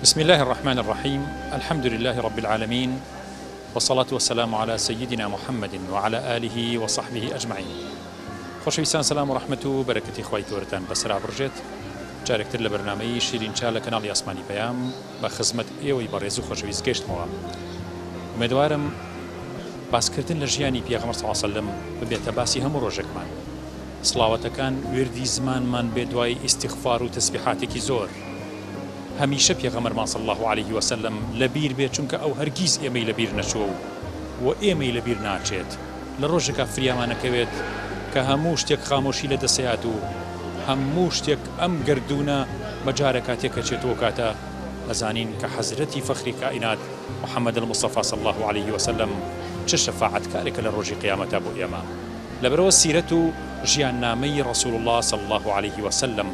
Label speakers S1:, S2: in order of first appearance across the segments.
S1: بسم اللە الرحمن الرحیم الحمد للە رب العالمین والصلاة والسلام علی سیدنا محمد وعلی آله وصحبه اجمعین خۆشەویستان سەلام و ڕەحمەت و بەرەکەتی خوای گەورەتان بەسەرا بڕژێت جارێکتر لە بەرنامەی شیرین چا لە کەناڵی ئاسمانی پەیام بە خزمەت ئێوەی بەڕێز و خۆشەویست گەشتمەوە ئومێدوارم باسکردن لە ژیانی پێغەمبەر صلی اللە علیه وسلم ببێتە باسی هەموو ڕۆژێکمان سڵاوەتەکان ویردی زمانمان بێ دوای ئیستیغفار و تەسبیحاتێکی زۆر هەمیشە پێغەمبەرمان صلی اللە علیه وسلم لەبیر بێت چونکە ئەو هەرگیز ئێمەی لەبیر نەچووە و وە ئێمەی لەبیر ناچێت لە ڕۆژێکا فریامانەکەوێت کە هەموو شتێک خامۆشی لە دەسەیات و هەموو شتێک ئەم گەردوونە بە جارێکا تێکەچێت و ئەوکاتە ئەزانین کە حەزرەتی فەخری کائینات محمد المصطفی صلی اللە علیه وسلم چ شەفاعەتکارێکە لە ڕۆژی قیامەتا بۆ ئێمە لەبەرئەوە سیرەت و ژیاننامەی ڕسول اللە صلی اللە علیه وسلم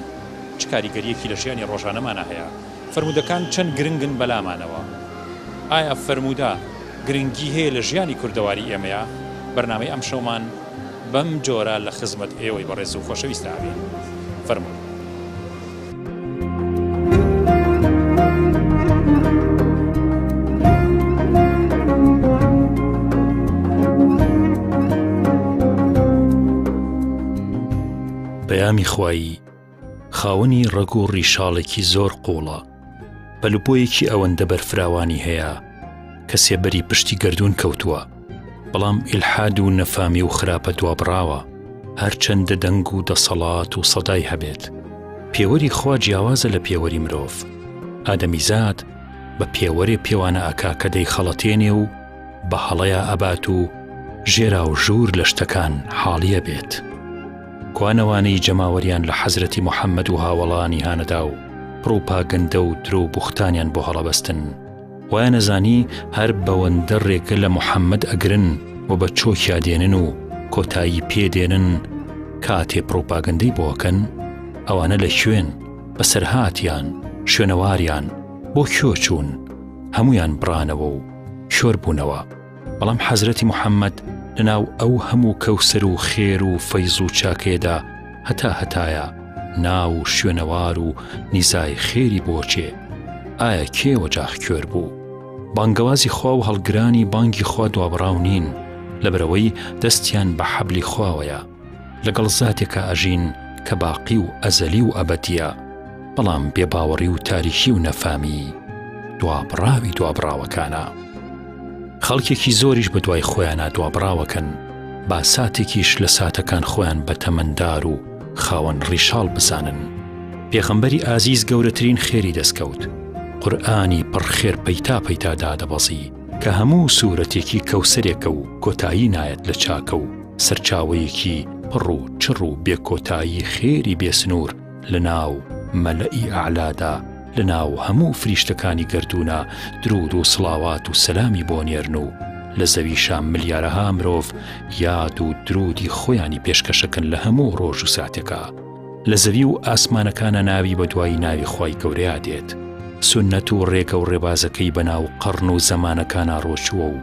S1: چ کاریگەریەکی لە ژیانی ڕۆژانەمانا هەیە؟ فەرموودەکان چەند گرنگن بەلامانەوە؟ ئایا فەرموودە گرنگی هەیە لە ژیانی کوردەواری ئێمەیا؟ بەرنامەی ئەمشەومان بەم جۆرە لە خزمەت ئێوەی بەڕێز و خۆشەویستا ئەبین. فەرموون.
S2: پەیامی خوایی خاوەنی ڕەگ و ڕیشاڵێکی زۆر قووڵە، پەلوپۆیەکی ئەوەندە بەرفراوانی هەیە کە سێبەری پشتی گەردوون کەوتووە، بەڵام ئیلحاد و نەفامی و خراپە دوابڕاوە، هەرچەندە دەنگ و دەسەڵات و سەدای هەبێت. پێوەری خوا جیاوازە لە پێوەری مرۆڤ. ئادەمیزاد بە پێوەرێ پێوانە ئەکا کە دەیخەڵەتێنێ و بە هەڵەیا ئەبات و ژێراوژوور لە شتەکان حاڵی ئەبێت. کوان ئەوانەی جەماوەریان لە حەزرەتی محەممەد و هاوەڵانی هانەدا و پڕوپاگەندە و درۆ و بوختانیان بۆ هەڵەبەستن؟ وایان ئەزانی هەر بەوەندە ڕێگە لە محەممەد ئەگرن و بە چۆکیا دێنن و کۆتایی پێ دێنن کاتێ پڕوپاگەندەی بۆ ئەکەن؟ ئەوانە لە کوێن؟ بەسەرهاتیان، شوێنەواریان بۆ کوێ چوون؟ هەموویان بڕانەوە و شۆر بوونەوە. بەڵام حەزرەتی محەممەد لەناو ئەو هەموو کەوسەر و خێر و فەیز و چاکەیەدا هەتا هەتایە ناو و شوێنەوار و نیزای خێری بۆ چێ؟ ئایا کێ وەجاخ کوێر بوو؟ بانگەوازی خوا و هەڵگرانی بانگی خوا دوابڕاو نین، لەبەرئەوەی دەستیان بە حەبلی خواوەیە. لەگەڵ زاتێکا ئەژین کە باقی و ئەزەلی و ئەبەدیە، بەڵام بێباوەڕی و تاریکی و نەفامی دوابڕاوی دوابڕاوەکانە. خەڵکێکی زۆریش بە دوای خۆیانا دوابڕاوەکەن، با ساتێکیش لە ساتەکان خۆیان بە تەمەندار و خاوەن ڕیشاڵ بزانن. پێغەمبەری ئازیز گەورەترین خێری دەستکەوت، قورئانی پڕ خێر پەیتا پەیتا دادەبەزی، کە هەموو سورەتێکی کەوسەرێکە و کۆتایی نایەت لە چاکە و سەرچاوەیەکی پڕ و چڕ و بێ کۆتایی خێری بێ سنوور لە ناو مەلەئی ئەعلادا لە ناو هەموو فریشتەکانی گەردوونا دروود و سڵاوات و سەلامی بۆ نێرن و لە زەویشا ملیارەها مرۆڤ یاد و دروودی خۆیانی پێشکەشەکەن لە هەموو ڕۆژ و ساتێکا لە زەوی و ئاسمانەکانا ناوی بە دوای ناوی خوای گەورەیا دێت سوننەت و ڕێگە و ڕێبازەکەی بە ناو قەڕن و زەمانەکانا ڕۆچووە و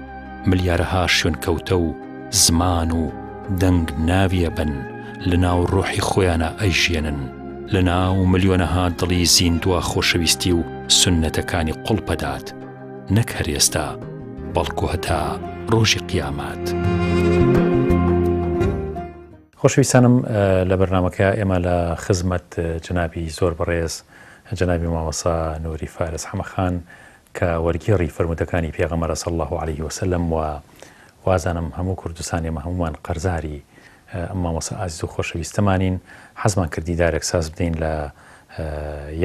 S2: ملیارەها شوێنکەوتە و زمان و دەنگ ناوی ئەبەن لە ناو ڕۆحی خۆیانا ئەیژیەنن لە ناو ملیۆنەها دڵی زیندووا خۆشەویستی و سوننەتەکانی قوڵپەدات نەک هەر ئێستا بەڵکو هەتا ڕۆژی قیامات.
S1: خۆشەویستانم لە بەرنامەکە ئێمە لە خزمەت جەنابی زۆر بەڕێز جەنابی مامۆستا نوری فارس حەمەخان کە وەرگێڕی فەرموودەکانی پێغەمبەرە صلی اللە علیه وسلم و وازانم هەموو کوردستان ئێمە هەموومان قەرزاری ئەم مامۆستا ئازیز و خۆشەویستەمانین حەزمان کرد دیدارێک ساز بدەین لە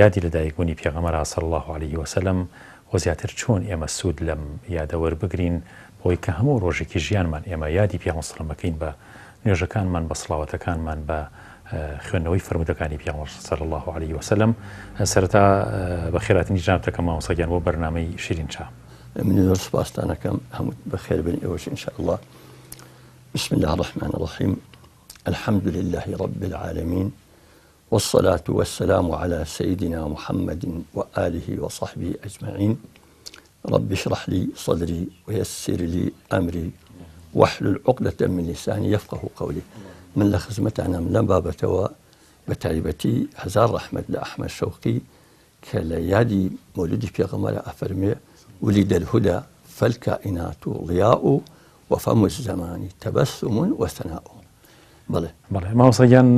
S1: یادی لەدایکبوونی پێغەمبەرە صلی اللە علیه وسلم و زیاتر چۆن ئێمە سوود لەم یادە وەربگرین بۆی کە هەموو ڕۆژێکی ژیانمان ئێمە یادی پێغەمبەر صلی اللە بکەین بە نوێژەکانمان بە سڵاوەتەکانمان بە خوێندنەوەی فەرموودەکانی پێغەمبەر صلی اللە علیه وسلم سەرەتا بەخێرهاتنی جەنابت دەکەم مامۆستا گیان بۆ بەرنامەی شیرین چا.
S3: من زۆر سوپاستان ئەکەم هەموو بەخێر بن ئێوەش ان شاء الله. بسم الله الرحمن الرحیم الحمد لله رب العالمین والصلاة والسلام على سيدنا محمد وآله وصحبه أجمعين رب اشرح لي صدري ويسر لي أمري واحلل عقدة من لساني يفقه قولي. من لە خزمەتانم لەم بابەتەوە بە تایبەتی هەزار ڕەحمەت لە ئەحمەد شەوقی کە لە یادی مەولودی پێغەمبەرا ئەفەرموێ، ولد الهدی فالکائنات ضیاء و فم الزمان تبسم و ثناء. بەڵێ.
S1: بەڵێ مامۆستا گیان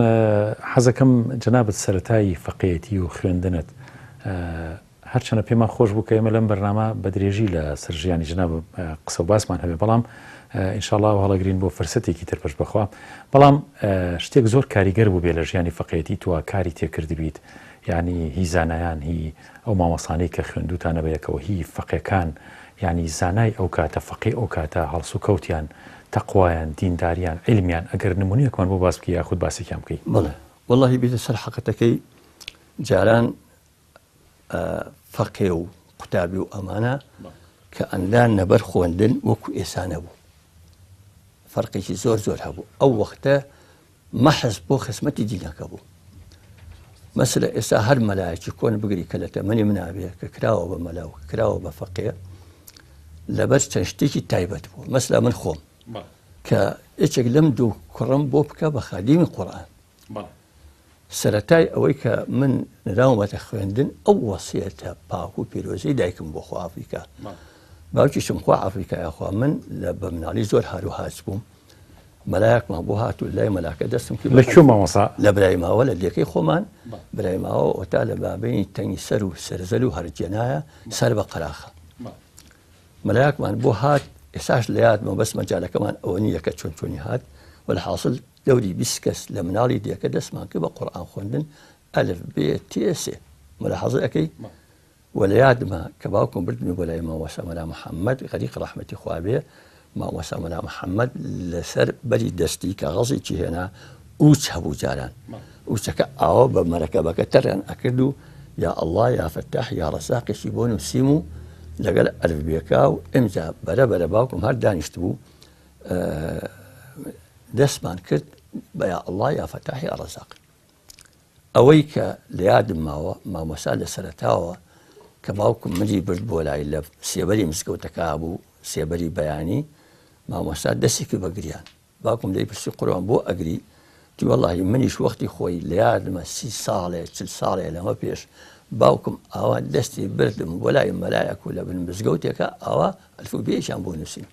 S1: حەزەکەم جەنابت سەرەتای فەقێیەتی و خوێندنت هەرچەنە پێمان خۆش بوو کە ئێمە لەم بەرنامە بە درێژی لە سەر ژیانی جەناب قسە و باسمان هەبێ بەڵام ئینشاڵا هەڵەگرین بۆ فرسەتێکی تر پشت بەخوا بەڵام شتێک زۆر کاریگەر بوو بێ لە ژیانی فەقێتی تۆ کاری تێکردبیت یعنی هی زانایان هی ئەو مامۆستانەی کە خوێندوتانە بە یەکەوە هی فەقێکان یعنی زانای ئەو کاتە فەقێ ئەو کاتە هەڵسوکەوتیان تەقوایان دینداریان عیلمیان ئەگەر نمونەیەکمان بۆ باس بکەی یاخود باسێکیان بکەی.
S3: بەڵێ وەڵاهی بیتە سەر حەقەتەکەی جاران فەقێ و قوتابی و ئەمانە کە ئەندان نەبەر خوێندن وەکو ئێسا نەبوو فەرقێکی زۆر زۆر هەبوو ئەو وەختە مەحز بۆ خزمەتی دینەکە بوو مەسلە ئێستا هەر مەلایەکی کۆن بگری کە لە تەمەنی منابێ کە کراوە بە مەلا و کراوە بە فەقێ لەبەر چەند شتێکی تایبەت بوو مەسلا من خۆم کە یەکێک لەم دوو کوڕم بۆ بکە بە خادیمی قورآن سەرەتای ئەوەی کە من نراومەتە خوێندن ئەو وەسیەتە پاک و پیرۆزەی دایکم بۆ خوا ئەفریکا باوکیشم خوا ئەفریکا یاخوا من لە بە مناڵی زۆر هار و هاچ بووم مەلایەکمان بۆ هات و لای مەلاکە دەستم کرد
S1: لە کوێ مامۆستا؟
S3: لە برای ماوە لە دێکەی خۆمان برای ماوە ئۆتا لە بابینی تەنگی سەر و سەرزەل و هەرجێنایە سەر بە قەراخە مەلایەکمان بۆ هات ئێساش لە یادمە بەس مەجالەکەمان ئەوە نییە کە چۆن چۆنی هات وەلحاصل دەوری 20 کەس لە مناڵی دێکە دەستمان کرد بە قورئان خوێندن ئەلف بێ تێ سێ ملاحەزە ئەەکەی وە لە یادمە کە باوکم بردمی بۆ لای مامۆستا مەلا محەممەد غەریق ڕەحمەتی خوا بێ مامۆستا مەلا محەممەد لەسەر بەری دەستی کاغەزێکی هێنا ئوچ هەبوو جاران ئوچەکە ئاوە بە مەرەکەبەکە تەڕیان ئەکرد و یا ئەڵڵا یا فەتاح یا ڕەزاقێکی بۆ نووسیم و لەگەل ئەلفبێکا و ئمجا بەرە بەرە باوکم هەر دانیشت بوو دەستمان کرد بە یا ئەڵڵا یا فەتاح یا ڕەزاق ئەوەی کە لە یادم ماوە مامۆستا لە سەرەتاوە کە باوکم منی برد بۆ لای لە سێبەری مزگەوتەکە بوو سێبەری بەیانی مامۆستا دەستی کرد بە گریان باوکم لێی پرسی قوربان بۆ ئەگری وتی وەڵاهی منیش وەختی خۆی لە یادمە سی ساڵێ چل ساڵێ لەمە پێش باوکم ئاوا دەستی بردم بۆ لای مەلایەک و لە بن مزگەوتێکە ئاوا ئەلفوبێیەکیان بۆ نووسین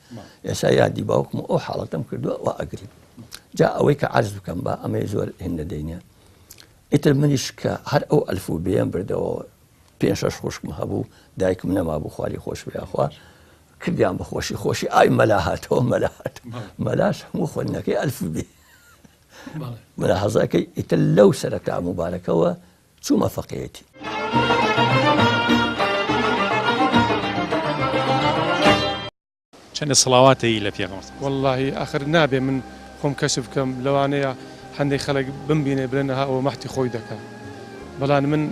S3: ئێستا یادی باوکم و ئەو حاڵەتەم کردووە وا ئەگریم جا ئەوەی کە عەرز بکەم با ئەمەی زۆر هێندە دەینێ ئیتر منیش کە هەر ئەو ئەلفوبێم بردەوە پێ شەش خوشکم هەبوو دایکم نەمابوو خواری خۆش بێ یاخوا کردیان بە خۆشی خۆشی ئای مەلا هاتەوە مەلا هات مەلاش هەموو خوێندنەکەی ئەلفوبێ ملاحەزەکەی ئیتر لەو سەرەتا موبارەکەوە چوومە فەقێیەتی.
S1: چەندە سڵاواتەی لە پێغەمبەر.
S4: وەڵاهی ئاخر نابێ من خۆم کەشف بکەم لەوانەیە هەندێک خەڵک بمبینێ بلێن ئەها ئەوە مەحتی خۆی دەکا بەڵان من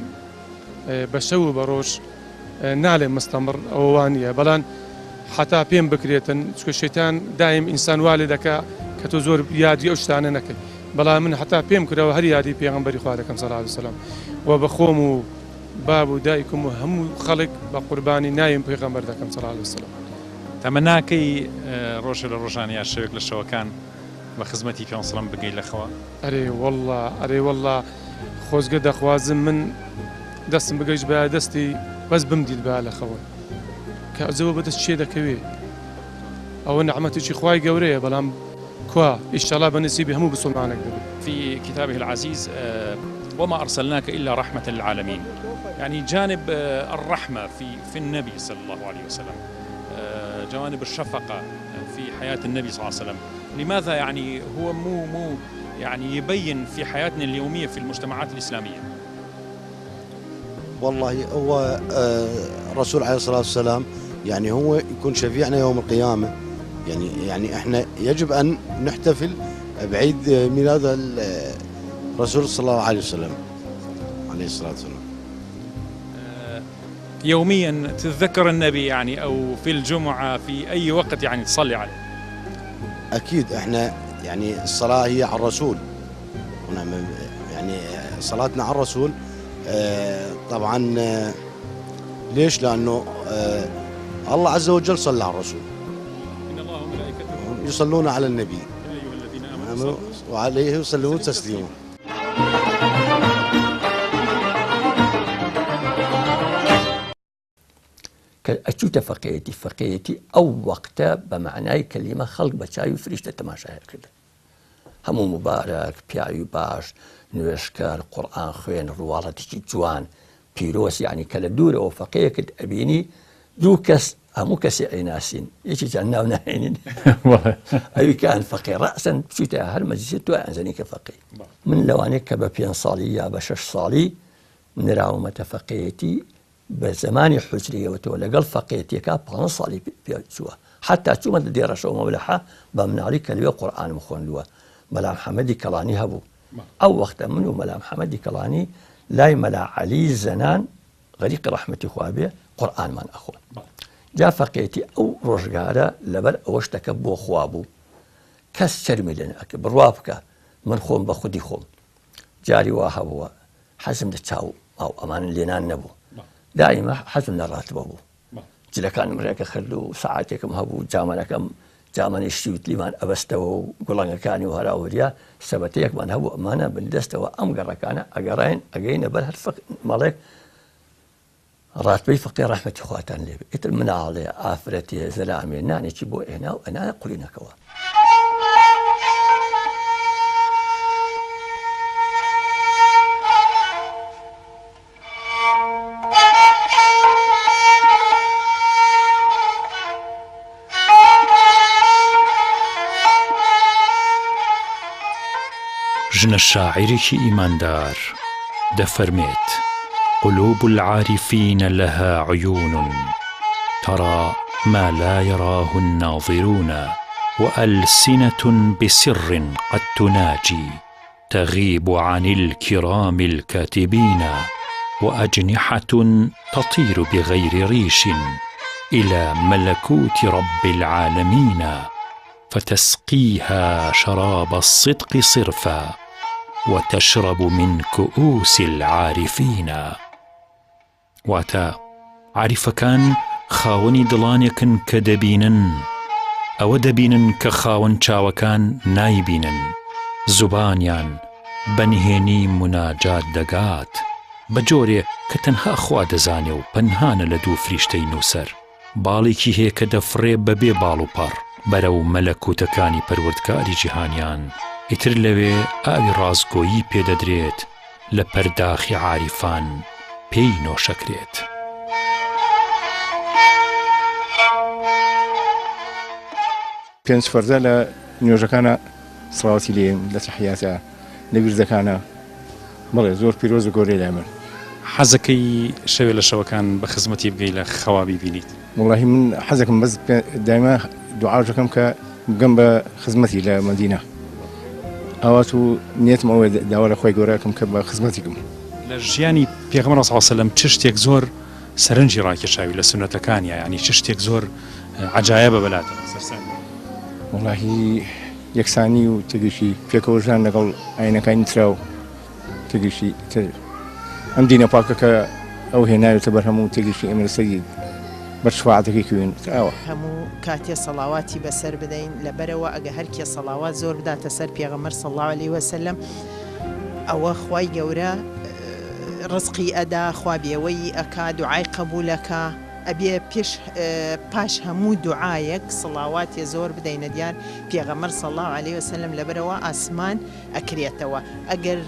S4: بە شەو و بە ڕۆژ نالێم مستەمڕ ئەوە وا نییە بەڵان حتا پێم بکرێتن چکە شەیتان دایم ئینسان وا لێ دەکا کە تۆ زۆر یادی ئەو شتانە نەکەی بەڵام من حتا پێم کراوە هەر یادی پێغەمبەری خوا دەکەم صلی الله علیه وسلم و بە خۆم و باب و دایکم و هەموو خەڵک بە قوربانی ناوی پێغەمبەر دەکەم صلی اللە علیە وسلم.
S1: تەمەناکەی ڕۆژێ لە ڕۆژان یا شەوێک لە شەوەکان بە خزمەتی پێغەمبەر سەلام بگەی لە خەوا؟
S4: ئەرێ وەڵڵا ئەرێ وەڵڵا خۆزگە دەخوازم من دەستم بگەیشتبایە دەستی بەس بمدیتبایە لە خەون کە ئەجەوە بەدەست کێ دەکەوێ ئەوە نەعمەتێکی خوای گەورەیە بەڵام کوا ئیشەڵا بە نسیبی هەموو بسوڵمانێک دەبێت.
S1: في كتابه العزيز وما أرسلناك إلا رحمة للعالمين يعني جانب الرحمة في في النبي صلى الله عليه وسلم جوانب الشفقة في حياة النبي صلى الله عليه وسلم لماذا يعني هو مو مو يعني يبين في حياتنا اليومية في المجتمعات الإسلامية
S5: والله هو الرسول عليه الصلاة والسلام يعني هو يكون شفيعنا يوم القيامة يعني يعني احنا يجب أن نحتفل بعيد ميلاد الرسول صلى الله عليه وسلم عليه الصلاة والسلام
S1: يوميا تتذكر النبي يعني أو في الجمعة في أي وقت يعني تصلي عليه
S5: أكيد احنا يعني الصلاة هي على الرسول يعني صلاتنا على الرسول طبعا ليش لأنه الله عز وجل صلى على الرسول
S1: إن الله وملائكته
S5: يصلون على النبي
S1: يا أيها الذين آمنوا
S5: وعليه يسلمون تسليما.
S3: کە ئەچووتە فەقێیەتی، فەقێیەتی ئەو وەقتە بە مەعنای کەلیمە خەڵک بە چاوی فریشتە تەماشای ئەکردن. هەموو موبارەک، پیاوی باش، نوێژکەر، قورئان خوێن، ڕواڵەتێکی جوان، پیرۆز، یانی کە لە دوورەوە فەقێیەکت ئەبینی دوو کەس هەموو کەسێ ئەیناسین، یەکێکیان ناو ناهێنین، ئەوی کان فەقێ ڕەئسەن بچوویتە هەر مەجلیسێ تۆ ئەزانی کە فەقێی. من لەوانەیە کە بە پێنج ساڵی یا بە شەش ساڵی نراومەتە فەقێیەتی بە زمانی حوجرەیەوە تۆ لەگەڵ فەقێتیەکە پانزە ساڵی پێ چووە حتا چوومە لە دێڕەشەوە مەولەحە بە مناڵی کە لەوێ قورئانم خوێندووە مەلا محەمەدی کەڵانی هەبوو ئەو وەختە من و مەلا محەمەدی کەڵانی لای مەلا عەلی زەنان غەریقی ڕەحمەتی خوا بێ قورئانمان ئەخۆن جا فەقێتی ئەو ڕۆژگارە لەبەر ئەوە شتەکە بۆ خوا بوو کەس شەرمی لێ نەئەکرد بڕوا بکە من خۆم بە خودی خۆم جاری وا هەبووە حەزم لە چاو ئاو ئەمانە لێنان نەبوو دائیمە حەزم لە ڕاتبە بوو جلەکانم ڕێکە خرد و سەعاتێکم هەبوو جامانەکەم جامانەی شتیوتلیمان ئەبەستەوە و گوڵەنگەکانی و هەراوهوریا سەبەتەیەکمان هەبوو ئەمانە بندەستەوە ئەم گەڕەکانە ئەگەڕاین ئەگەینە بەر هەر فەق مەڵێک ڕاتبەی فەقێ ڕەحمەتی خواتان لێ بێ ئیتر مناڵێ ئافرەتێ زەلامێ نانێکی بۆ ئێنا و ئەنایە قولینەکەوە.
S2: ژنە شاعیرێکی ئیماندار دەفەرمێت، قلوب العارفین لها عیون تری ما لا یراه الناظرون وألسنة بسر قد تناجی تغیب عن الکرام الکاتبین وأجنحة تطیر بغیر ریش الی ملکوت رب العالمین فتسقیها شراب الصدق صرفا وتشرب من کؤوس العارفین. واتە، عاریفەکان خاوەنی دڵانێکن کە دەبینن، ئەوە دەبینن کە خاوەن چاوەکان نایبینن، زوبانیان بە نهێنی موناجات دەگات، بە جۆرێ کە تەنها خوا دەزانێ و پەنهانە لە دوو فریشتەی نووسەر. باڵێکی هەیە کە دەفڕێ بەبێ باڵ و پەڕ بەرەو مەلەکوتەکانی پەروەردگاری جیهانیان، ئیتر لەوێ ئاوی ڕاستگۆیی پێ دەدرێت لە پەرداخی عاریفان پێی نۆشەکرێت.
S6: پێنج فەرزە لە نوێژەکانە سڵاوەتی لێ لە تەحیاتا لە ویردەکانە بەڵێ زۆر پیرۆز و گەورەیە لای من.
S1: حەزەکەی شەوێ لە شەوەکان بە خزمەتی بگەی لە خەوا بیبینیت؟
S6: وەڵاهی من حەزەکەم بەس دایمە دوعاش دەکەم کە بگەم بە خزمەتی لە مەدینە ئاوات و نیەتم ئەوەیە داوا لە خوای گەورە ئەکەم کە بە خزمەتی بگەم.
S1: لە ژیانی پێغەمبەر صلی اللە علیە وسلم چ شتێک زۆر سەرنجی ڕاکێشاوی لە سوننەتەکانیا یانی چ شتێک زۆر عەجایەبە بەلاتەوە سەرسامی؟
S6: وەڵاهی یەکسانی و تێگەیشتی پێکەوە ژیان لەگەڵ ئاینەکانی ترا و تێگەیشتی تر ئەم دینە پاکە کە ئەو هێناوێتە بەرهەم و تێگەیشتی ئێمە لەسەری بەر شفاعەتەکەی کەوین ئاوا.
S7: هەموو کاتێ سەڵاواتی بەسەر بدەین لەبەرئەوە ئەگە هەرکێ سەڵاوات زۆر بداتە سەر پێغەمبەر صلی اللە علیە وسلم ئەوە خوای گەورە ڕزقی ئەدا خوا بێوەیی ئەکا دوعای قەبوول ئەکا. ئەبێ پێش پاش هەموو دوعایەک سڵاواتێ زۆر بدەینە دیار پێغەمبەر صلی اللە علیە وسلم لەبەرئەوە ئاسمان ئەکرێتەوە ئەگەر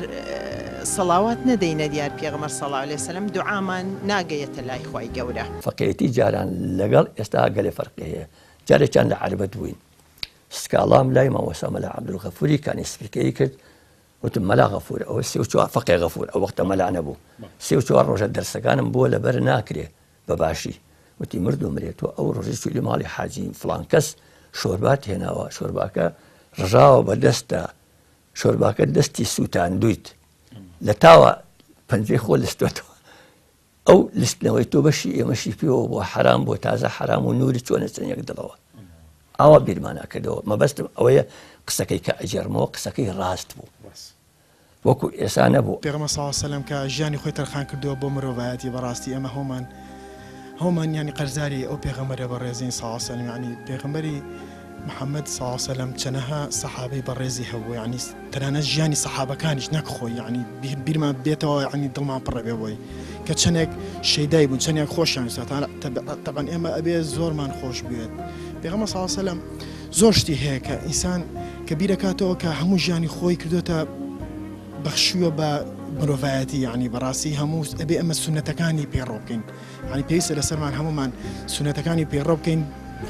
S7: سڵاوات نەدەینە دیار پێغەمبەر صلی اللە علیە وسلم دوعامان ناگەیەتە لای خوای گەورە.
S3: فەقێیەتی جاران لەگەڵ ئێستا گەلێ فەرقی هەیە جارێکیان لە عەربەت بووین سکاڵام لای مامۆستا مەلا عەبدولغەفوری کانی سپیکەی کرد وتم مەلا غەفور ئەوە سێ و چوار فەقێ غەفور ئەو وەختە مەلا نەبوو سێ و چوار ڕۆژە دەرسەکانم بۆ لەبەر ناکرێ بە باشی وتی مرد و مرێ تۆ ئەو ڕۆژی چووی لە ماڵی حاجی فڵان کەس شۆربات هێناوە شۆرباکە ڕژاوە بە دەستە شۆرباکە دەستی سووتاندویت لە تاوە پەنجەی خۆ لستوەتەوە ئەو لستنەوەی تۆ بەشی ئێمەشی پێوە بۆ حەرام بۆ تازە حەرام و نوری چۆنە چەند یەک دڵەوە ئاوا بیرمانە کردەوە مەبەستم ئەوەیە قسەکەی کە ئەگێڕمەوە قسەکەی ڕاست بوو وەکو ئێسا نەبوو.
S8: پێغەمبەر صلی اللە علیە وسلم کە ژیانی خۆی تەرخان کردووە بۆ مرۆڤایەتی بەڕاستی ئێمە هەومان هەومان یانی قەرزاری ئەو پێغەمبەرە بەڕێزین صلی اللە علیە وسلم یانی پێغەمبەری محمد صلی اللە علیە وسلم چەنەها سەحابەی بەڕێزی هەبوو یانی تەنانەت ژیانی سەحابەکانیش نەک خۆی یانی بیرمان بێتەوە یانی دڵمان پڕ ئەبێ بۆی. کە چەندێک شەیدای بوون چەندێک خۆشیان ویست تەبعەن ئێمە ئەبێ زۆرمان خۆش بوێت پێغەمبەر صلی الله علیه و سلم زۆر شتی هەیە کە ئینسان کە بیرەکاتەوە کە هەموو ژیانی خۆی کردوتە بەخشیوە بە مرۆڤایەتی یعنی بەڕاستی هەموو ئەبێ ئەمە سونەتەکانی پەیڕەو بکەین یعنی پێویستە لەسەرمان هەموومان سونەتەکانی پەیڕەو بکەین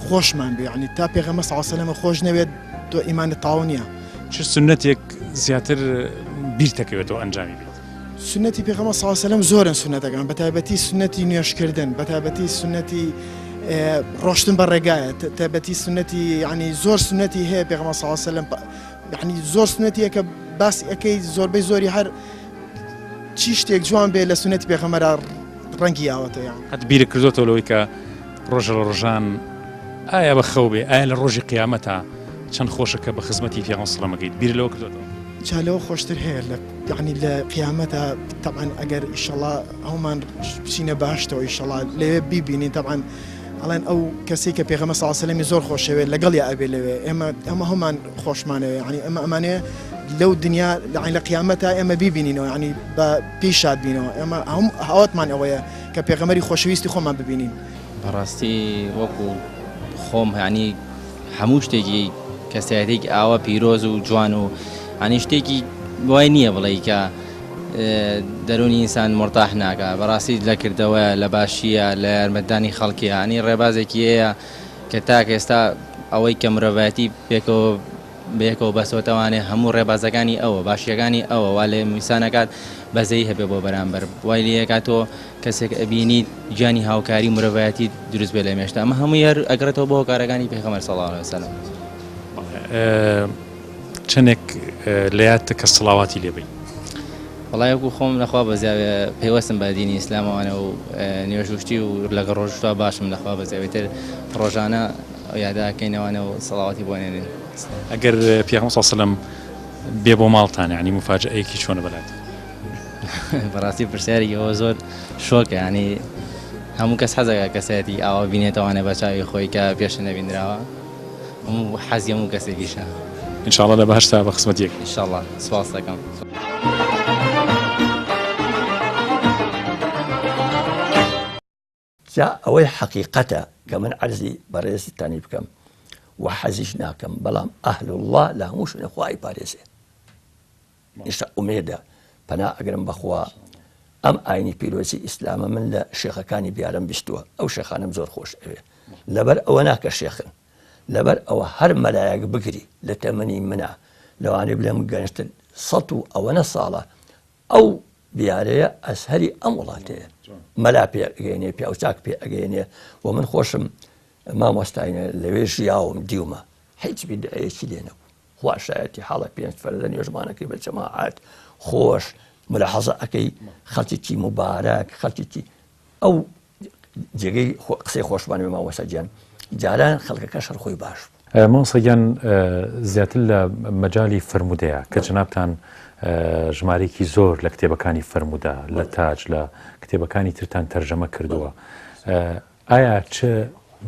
S8: خۆشمان بێ یعنی تا پێغەمبەر صلی الله علیه و سلم خۆش نەوێت تۆ ئیمانت تەواو نییە.
S1: چ سونەتێک زیاتر بیرتەکەوێتەوە ئەنجامی بیت؟
S8: سونەتی پێغەمبەر صلی الله علیه و سلم زۆرن سونەتەکان بەتایبەتی سونەتی نوێژکردن بەتایبەتی سونەتی ڕۆشتن بە ڕێگایە تایبەتی سونەتی ینی زۆر سونەتی هەیە پێغەمبەر صلی الله علیه و سلم یعنی زۆر سونەتیە کە باسی ئەەکەی زۆربەی زۆری هەر چی شتێک جوان بێ لە سونەتی پێغەمبەرا ڕەنگی یاوەتە یان
S1: قەت بیرت کردۆتەوە لەوەی کە ڕۆژە لە ڕۆژان ئایا بە خەو بێ ئایا لە ڕۆژی قیامەتا چەند خۆشە کە بە خزمەتی پێغەمبەر صلی اللە ئەگەیت بیرت لەوە کردۆتەوە؟
S8: جا لەوە خۆشتر هەیە لە یعنی لە قیامەتا تەبعەن ئەگەر ئیشەڵا هەموومان بچینە بەهەشتەوە ئیشەڵا لەوێ بیبینین تەبعەن ئەڵێن ئەو کەسەی کە پێغەمبەر صلی اللە علیه و سلم زۆر خۆشەوێت لەگەڵیا ئەبێ لەوێ ئێمە ئەمە هەمان خۆشمانەوێ یعنی ئەمە ئەمانەیە لەو دنیا لە لە قیامەتا ئێمە بیبینینەوە یعنی بە پێی شاد بینەوە ئێمە هەم هاوتمان ئەوەیە کە پێغەمبەری خۆشەویستی خۆمان ببینین.
S9: بەڕاستی وەکو خۆم یعنی هەموو شتێکی کەسایەتێکی ئاوا پیرۆز و جوان و ینی شتێکی وای نییە بڵێ کە دەرونی ئینسان مورتاح ناکا بەڕاستی لە کردەوەیە لە باشیە لە یارمەتدانی خەڵکیە ینی ڕێبازێکی هەیە کە تاک ئێستا ئەوەی کە مرۆڤایەتی پێکەوە بەیەکەوە بەستۆتەوانێ هەموو ڕێبازەکانی ئەوە باشیەکانی ئەوە وا لە ئینسانەکات بەزەیی هەبێ بۆ بەرامبەر وای لێکات تۆ کەسێک ئەبینیت گیانی هاوکاری مرۆڤایەتی دروست بێ لە مێشتا ئەمە هەمووی هەر ئەگەڕێتەوە بۆ هۆکارەکانی پێغەمبەر صلی اللە علیه وسلم.
S1: چەنێک لە یادتە کە سڵاواتی لێ بەی؟
S9: وەڵای وەکو خۆم لەخوا بەزیاوێ پەیوەستم بە دینی ئیسلامەوانە و نوێژ و شتی و لەگەڵ ڕۆژوشتا باشم لەخوا بەزیاوێ تر ڕۆژانە یادا ئەکەینەوانە و سەڵاواتی بۆ ئەنێرین.
S1: ئەگەر پێغەمبەر صلی اللە علیە وسلم بێ بۆ ماڵتان یانی موفاجەئەیەکی چۆنە بەلات؟
S9: بەڕاستی پرسیارێکی ئەوە زۆر شۆکە یانی هەموو کەس حەزەکە کەسایەتی ئاوا بینێتەوانە بە چاوی خۆی کە پێشتر نەبیندراوە. هەموو حەزی هەموو کەسێکیشە.
S1: ان شاء اللە لە بەهەشتا بە خزمەت یەک.
S9: ان شاء اللە سپاست دەکەم.
S3: جا ئەوەی حەقیقەتە کە من عەرزی بەڕێزتانی بکەم و حەزیش ناکەم بەڵام ئەهل اللە لە هەموو شوێنێ خوا ئەیپارێزێ ئیشتا ئومێدە پەنا ئەگرم بەخوا ئەم ئاینی پیرۆزی ئیسلامە من لە شێخەکانی بیارم بیستووە ئەو شێخانم زۆر خۆش ئەوێ لەبەر ئەوە ناکە شێخن لەبەر ئەوە هەر مەلایەک بگری لە تەمەنی منە لەوانەیە بلێم گەنجتر سەد و ئەوەنە ساڵە ئەو بیارەیە ئەزهەری ئەم وڵاتەیە مەلا پێ ئەگەینێ پیاوچاک پێ ئەگەینێ و من خۆشم مامۆستاینە لەوێ ژیاوم دیومە هیچ بیدعەیەکی لێ نەبوو خوا شایەتی حاڵە پێنج فەرزە نوێژمانەکەی بە جەماعەت خۆش ملاحەزە ئەەکەی خەڵکێکی مبارەک خەڵکێکی ئەو جێگەی قسەی خۆشمان بێ مامۆستا گیان جاران خەڵکەکەش هەر خۆی باش بوو.
S2: مامۆستا گیان زیاتر لە مەجالی فەرموودەیە کە جەنابتان ژمارەیەکی زۆر لە کتێبەکانی فەرموودە لە تاج لە کتێبەکانی ترتان تەرجەمە کردووە ئایا چ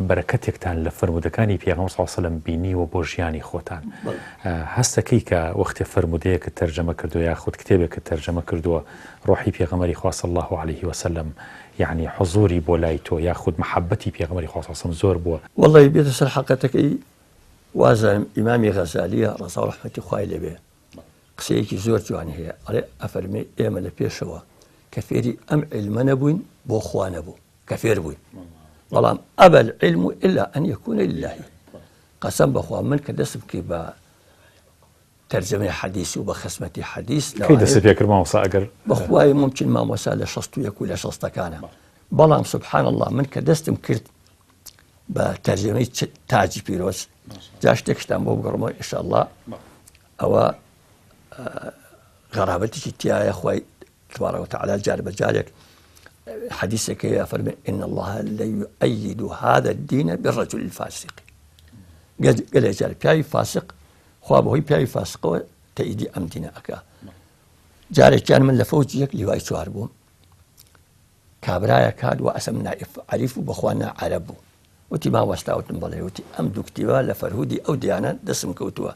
S2: بەرەکەتێکتان لە فەرموودەکانی پێغەمبەر صلی اللە علیه و سلم بینیوە بۆ ژیانی خۆتان؟ هەستەکەی کە وەختێ فەرموودەیەکت تەرجەمە کردووە یاخود کتێبێکت تەرجەمە کردووە ڕۆحی پێغەمبەری خوا صلی اللە علیه و سلم یەعنی حزوری بۆ لای تۆ یاخود مەحەبەتی پێغەمبەری خوا صلی اللە علیه و سلم زۆر بووە؟
S3: وەڵی بێتە سەر حەقەتەکەی وازانم ئیمامی غەزالیە ڕەزا و ڕەحمەتی خوای لێبێ قسەیەکی زۆر جوانی هەیە ئەڵێ ئەفەرمێ ئێمە لە پێشەوە کە فێری ئەم عیلمە نەبووین بۆ خوا نەبوو کە فێر بووین بەڵام أبى العلم إلا أن يكون لله قەسەم بەخوا من کە دەستم کرد بە تەرجەمەی حەدیس و بە خزمەتی حەدیس
S2: کەی دەست پێ کرد مامۆستا ئەگەر
S3: بەخوای ممکن مامۆستا لە 61 و لە شەستەکانە بەڵام سبحان الله من کە دەستم کرد بە تەرجەمەی تاجی پیرۆز جا شتێکشتان بۆ بگەڕمەوە ئینشاءاللە ئەوە غەرابەتێکی تایە خی تبارک وتعالی جار بە جارێک حەدیسێک هەیە فەرمێ إن الله ليؤيد هذا الدين بالرجل الفاسق گەلێ جار پیاوی فاسق خوا بەهۆی پیاوی فاسقەوە تەئیدی ئەم دینە ئەکا جارێکیان من لە فەوج یەک لیوای چوار بووم کابرایە کات و ئەسم نائف عریف و بەخوا نا عەرەب بوو وتی مامۆستا وتم بەڵێ وتی ئەم دوو کتیبە لە فەرهودی ئەو دیانە دەسم کەوتووە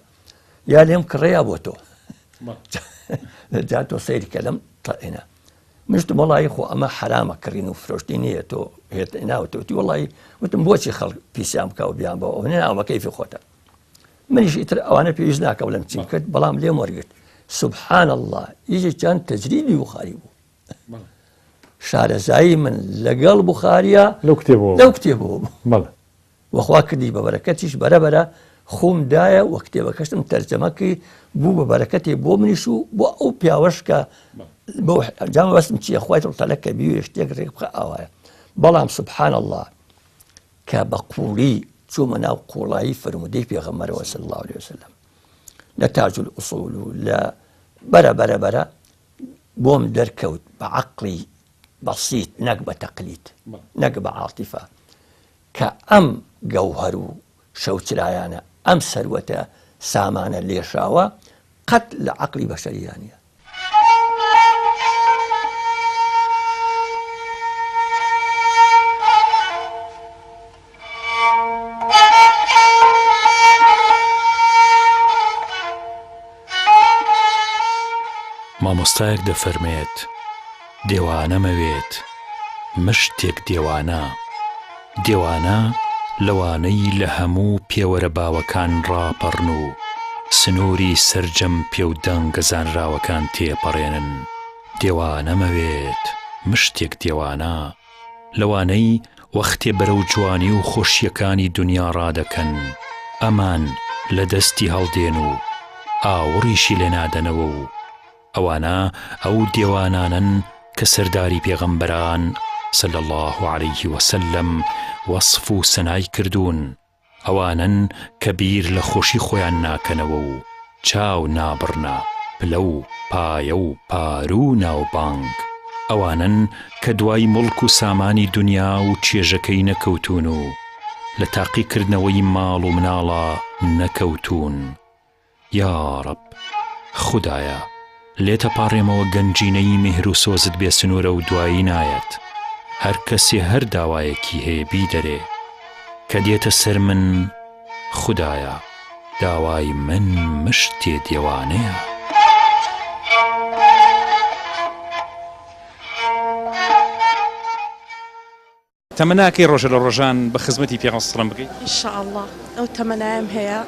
S3: یا لێم کڕێ یا بۆ تۆ جا تۆ سەیری کە لەم تەئینە. مشتم وەڵی خۆ ئەمە حرامە کڕین و فرۆشتنی نییە تۆ هێت ناوتەوتی وەڵی وتم بۆچی خەڵک پیسیان بکە و بیان بەوە ناوە کەیفی خۆتە منیش ئیتر ئەوانە پێویست ناکە بڵێم چیم کرد بەڵام لێم وەرگرت سبحان الله یەکێکیان تەجریدی بخاری بوو شارەزایی من لەگەڵ بخاریە
S1: لەو کتێبەوە
S3: لەو کتێبەوە بوو وەخوا کردی بە بەرەکەتیش بەرەبەرە خۆم دایە وە کتێبەکەشتم تەرجەمەکەی بوو بە بەرەکەتێ بۆ منیش و بۆ ئەو پیاوەش کە بۆ جام بەسم چییە خوای تەعالا کە بیوێ شتێک ڕێک بخە ئاوایە بەڵام سبحان الله کە بە قووڵی چوومە ناو قوڵایی فەرموودەی پێغەمبەرەوە صلی اللە علیە وسلم لە تاج الاصول و لە بەرە بەرە بەرە بۆم دەرکەوت بە عەقڵی بەسیت نەک بە تەقلید نەک بە عاتیفە کە ئەم گەوهەر و شەوچرایانە ئەم سەروەتە سامانە لێشاوە قەت لە عەقڵی بەشەریدا نییە.
S2: مامۆستایەک دەفەرمێت، دێوانەمەوێت، مشتێک دێوانە. دێوانە لەوانەی لە هەموو پێوەرە باوەکان ڕاپەڕن و سنووری سەرجەم پێودانگە زانراوەکان تێپەڕێنن. دێوانەمەوێت، مشتێک دێوانە. لەوانەی وەختێ بەرەو جوانی و خۆشییەکانی دونیا ڕادەکەن، ئەمان لە دەستی هەڵدێن و ئاوڕیشی لێ نادەنەوە و ئەوانە ئەو دێوانانەن کە سەرداری پێغەمبەران، صلی اللە علیه وسلم، وەسف و سەنای کردوون، ئەوانەن کە بیر لە خۆشی خۆیان ناکەنەوە و چاو نابڕنە پلە و پایە و پاروو و ناوبانگ، ئەوانەن کە دوای موڵک و سامانی دونیا و چێژەکەی نەکەوتوون و لە تاقیکردنەوەی ماڵ و مناڵا نەکەوتوون. یاڕەب خودایە لێت ئەپاڕێمەوە گەنجینەی میهر و سۆزت بێ سنوورە و دوایی نایەت هەر کەسێ هەر داوایەکی هەیە بیدەرێ کە دێتە سەر من خودایە داوای من مشتێ دێوانەیە.
S1: تەمەناکەی ڕۆژە لە ڕۆژان بە خزمەتی پێغەمبەر سڵم بگەی؟
S10: ان شاء اللە ئەو تەمەنایەم هەیە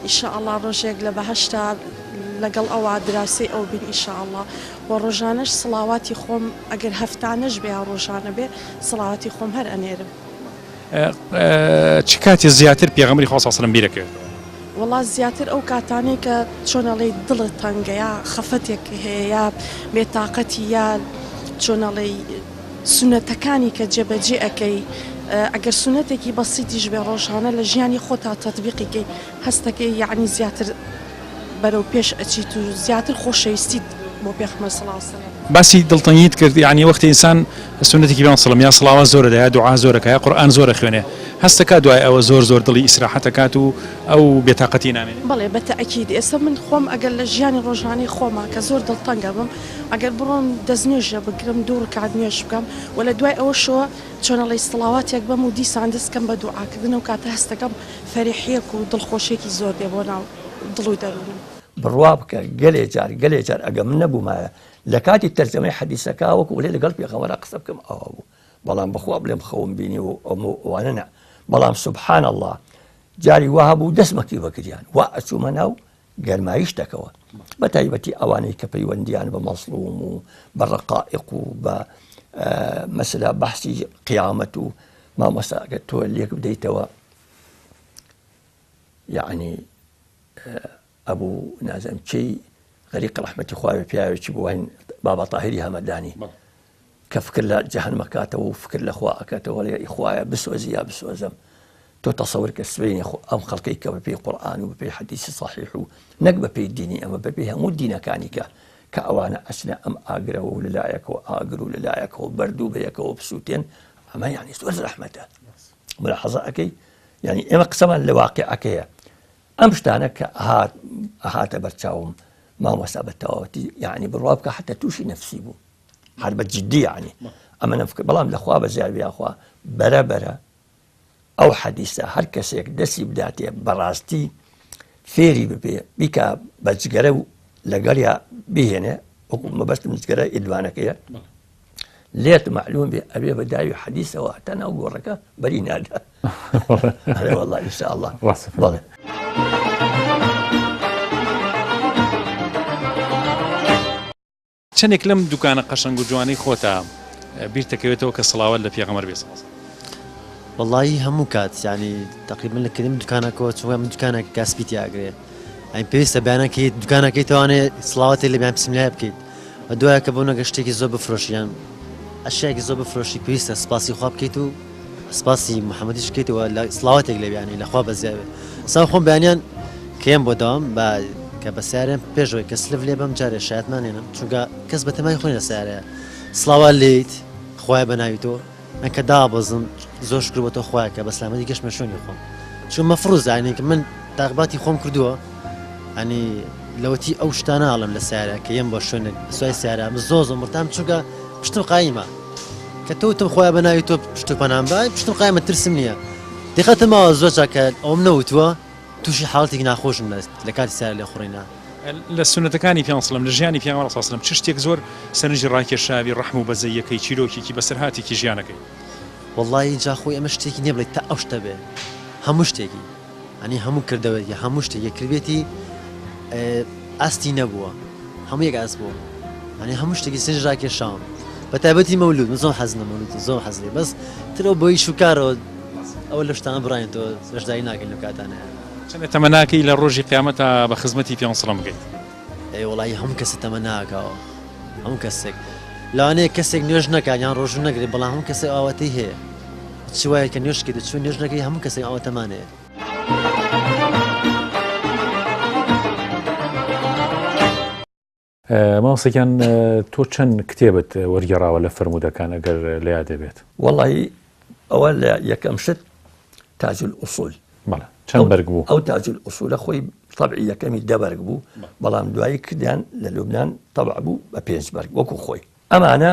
S10: ان شاء اللە ڕۆژێک لە بەهەشتا لەگەڵ ئەوا دراوسێی ئەو بین ان شاء اللە وە ڕۆژانەش سڵاواتی خۆم ئەگەر هەفتانەش بێ یا ڕۆژانە بێ سڵاواتی خۆم هەر ئەنێرم.
S1: چ کاتێ زیاتر پێغەمبەری خوا صلی اللە علیە و سلم بیرەکەوێتەوە؟
S10: وەڵا زیاتر ئەو کاتانەی کە چۆن ئەڵێی دڵت تەنگە یا خەفەتێک هەیە یا بێتاقەتی یا چۆن ئەڵێی سوننەتەکانی کە جێبەجێ ئەکەی ئەگەر سوننەتێکی بەسیتیش بێ ڕۆژانە لە ژیانی خۆتا تەتبیقی کەی هەستەکەی یەعنی زیاتر بەرەو پێش ئەچیت و زیاتر خۆشەویستیت بۆ پێغەمبەر صلی اللە علیە وسلم.
S1: باسی دڵتەنگیت کرد یەعنی وەختی ئینسان سوننەتێکی پێغەمبەر صلی اللە یا سڵاوات زۆر ئەدا یا دوعا زۆر ئەکا یا قورئان زۆر ئەخوێنێ هەستەکا دوای ئەوە زۆر زۆر دڵی ئیسراحەت ئەکات و ئەو بێتاقەتی نامێنێ؟
S10: بەڵێ بە تەئکید ئێستا من خۆم ئەگەر لە ژیانی ڕۆژانەی خۆما کە زۆر دڵتەنگ ئەبم ئەگەر بڕۆم دەستنوێژە بگرم دوو ڕکات نوێژ بکەم و لە دوای ئەوەشەوە چۆن ئەڵێی سڵاواتێک بەم و دیسان دەست کەم بە دوعاکردن ئەو کاتە هەستەکەم فەرحیەک و دڵخۆشیەکی زۆر دێ بۆ ناو دڵ و دەروونم.
S3: بڕوا بکە گەلێ جار گەلێ جار ئەگە من نەبوومایە لە کاتی تەرجەمەی حەدیسەکە وەکو بڵێ لەگەڵ پێغەمبەرا قسە بکەم ئاوا بوو بەڵام بەخوا بڵێم خەوم بینی و ئەمە و ئەوانە نا بەڵام سبحان اللە جاری وا هەبوو دەستمەکی بەگریان وا ئەچوومە ناو گەرمایی شتەکەوە بە تایبەتی ئەوانەی کە پەیوەندیان بە مەزڵوم و بە ڕقائق و بە مەسلا بەحسی قیامەت و مامۆستا ئەگەر تۆ لێک بدەیتەوە یعنی ئەبوو نازم چی غەریق ڕەحمەتی خوایە پیاوێکی بووین بابا تاهری هەمەدانی کە فکر لە جەهەنم ئەکاتەوە و فکر لە خوا ئەکاتەوە ئەڵێ ئی خوایە بسۆزی یا بسۆزم تۆ تەسەور کە سبەینێ خۆ ئەم خەڵکەی کە بەپێی قورئان و بەپێی حەدیسی سەحیح و نەک بەپێی دینی ئەمە بەپێی هەموو دینەکانی کە کە ئەوانە ئەچنە ئەم ئاگرەوە و لەلایەکەوە ئاگر و لەلایەکەوە بەرد و بەیەکەوە بسووتێن ئەمە یعنی زۆر زەحمەتە ملاحەزە ئەەکەی یعنی ئێمە قسەمان لە واقعەکەیە ئەم شتانە کە هات ئەهاتە بەرچاوم مامۆستا بە تەواوەتی یعنی بڕوا بکە حتە تووشی نەفسی بوو هەر بە جدی یعنی ئەمە نەفکر بەڵام لەخوا بە زیاد یاخوا بەرە بەرە ئەو حەدیسە هەر کەسێک دەسی بداتێ بەڕاستی فێری ببێ بیکا بە جگەرە و لەگەڵیا بهێنێ وەکو مەبەستم جگەرە ئیدوانەکەیە. لێت مەعلوم بێ ئەبێ بە داوی حەدیسەوە هەتا ناو گۆڕەکە بەری نادا. ئەرێ وەڵا إن شاء الله. بەڵێ.
S1: چەنێک لەم دوکانە قەشەنگ و جوانەی خۆتا بیرتەکەوێتەوە کە سڵاوات لە پێغەمبەر بێ سڵ.
S11: وەڵایی هەموو کات یانی تەقریبەن لە کردم دوکانەکەوە چونکە من دوکانێک کاسپی تیا ئەگرێ یانی پێویستە بەیانەکەی دوکانەکەی توانێ سڵاوەتێ لە بیان بسم بکەیت و دوایە کە بۆ نەگە شتێکی زۆر بفرۆشی یان ئەشیایەکی زۆر بفرۆشی پێویستە سپاسی خوا بکەیت و سپاسی محەممەدیش بکەیتەوە لە سڵاوەتێک لێ بیانی لە خوا بەزیاوێ سا خۆم بەیانیان کێم بۆ داوام بە کە بە سیارێم پێشەوەی کە سلف لێ بەم جارێ شایەتمان هێنم چونکە کەس بەتەمای خۆی لە سیارەیە سڵاوات لێیت خوایە بە ناوی تۆ من کە دابەزم زۆر شکر بۆ تۆ خوایە کە بە سلامەتی گەشتمە شوێنی خۆم چون مەفروز یعنی کە من تاقباتی خۆم کردووە ینی لەوەتی ئەو شتانە ئەڵم لە سیارە کە یەم بۆ شوێنێک سوای سیارە من زۆر زۆر مرتام چونکە پشتم قایمە کە تۆ وتم خۆیان بە ناوی تۆ پشت و پەنام بە پشتم قایمە ترسم نییە دیقەتم ماوە زۆر چاکە ئەوم نەوتووە تووشی حاڵەتێکی ناخۆشم لە کاتی سیارە لێخوڕینە.
S1: لە سوننەتەکانی پێغەمبەر صلی اللە لە ژیانی پێغەمبەر صلی اللە چ شتێک زۆر سەرنجی ڕاکێشاوی ڕەحم و بەزەییەکەی چیرۆکێکی بەسەرهاتێکی ژیانەکەی؟
S11: وەڵایی جا خۆی ئەمە شتێکی نیە بڵێی تا ئەو شتە بێ هەموو شتێکی یانی هەموو کردەوەیەکی هەموو شتێکی کردبێتی ئاستی نەبووە هەموو یەک ئاست بووە یانی هەموو شتێکی سەرنج ڕاکێشاوم بە تایبەتی مەولود من زۆر حەزم لە مەولود زۆر حەز لێ بەس ترەوە بۆ ئیش و کارەوە ئەوە لە شتانە بڕاین تۆ بەشداری ناکەین لەو کاتانەیە.
S1: چەندە تەمەناکەی لە ڕۆژی قیامەتا بە خزمەتی پێغەمبەر سڵم بگەیت؟
S11: ئەی وەڵایی هەموو کەسێ تەمەناکاوە هەموو کەسێک لەوانەیە کەسێک نوێژ نەکات یان ڕۆژوو نەگرێت بەڵام هەموو کەسێک ئاواتەی هەیە چ وایە کە نوێژ کەیت و چۆن نوێژ نەکەی هەموو کەسێک ئاواتەمان هەیە.
S2: مامۆستا گیان تۆ چەند کتێبت وەرگێڕاوە لە فەرموودەکان ئەگەر لە یادێ بێت؟
S3: وەڵی ئەوە لە یەکەم شت تاج الأصول
S2: بەڵێ چەند بەرگ بوو؟
S3: ئەو تاج الأصولە خۆی طبعی یەکەمی دە بەرگ بوو بەڵام دوایی کردیان لە لوبناان طبع بوو بە پێنج بەرگ وەکو خۆی ئەمانە